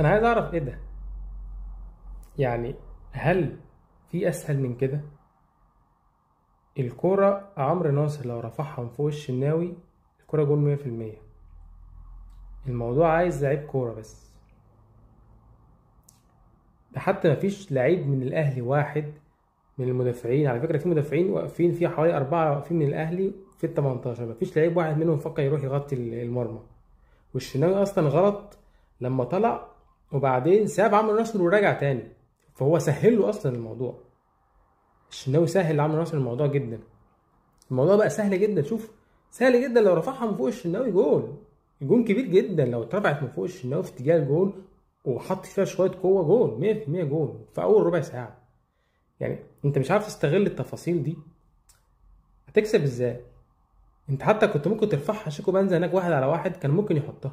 انا عايز اعرف ايه ده، يعني هل في اسهل من كده؟ الكرة عمرو ناصر لو رفعها من فوق الشناوي الكرة جون 100%. الموضوع عايز لعيب كورة بس، ده حتى مفيش لعيب من الاهلي واحد من المدافعين، على فكرة في مدافعين واقفين، في حوالي 4 واقفين من الاهلي في ال 18، مفيش لعيب واحد منهم فكر يروح يغطي المرمى. والشناوي اصلا غلط لما طلع وبعدين ساب عمرو ناصر ورجع تاني، فهو سهل له اصلا الموضوع. الشناوي سهل لعمرو ناصر الموضوع جدا، الموضوع بقى سهل جدا. شوف سهل جدا لو رفعها من فوق الشناوي جول، الجون كبير جدا لو اترفعت من فوق الشناوي في اتجاه الجول وحط فيها شوية قوة جول 100% جول في اول ربع ساعة. يعني انت مش عارف تستغل التفاصيل دي، هتكسب ازاي؟ انت حتى كنت ممكن ترفعها شيكو بنزا هناك 1 على 1 كان ممكن يحطها.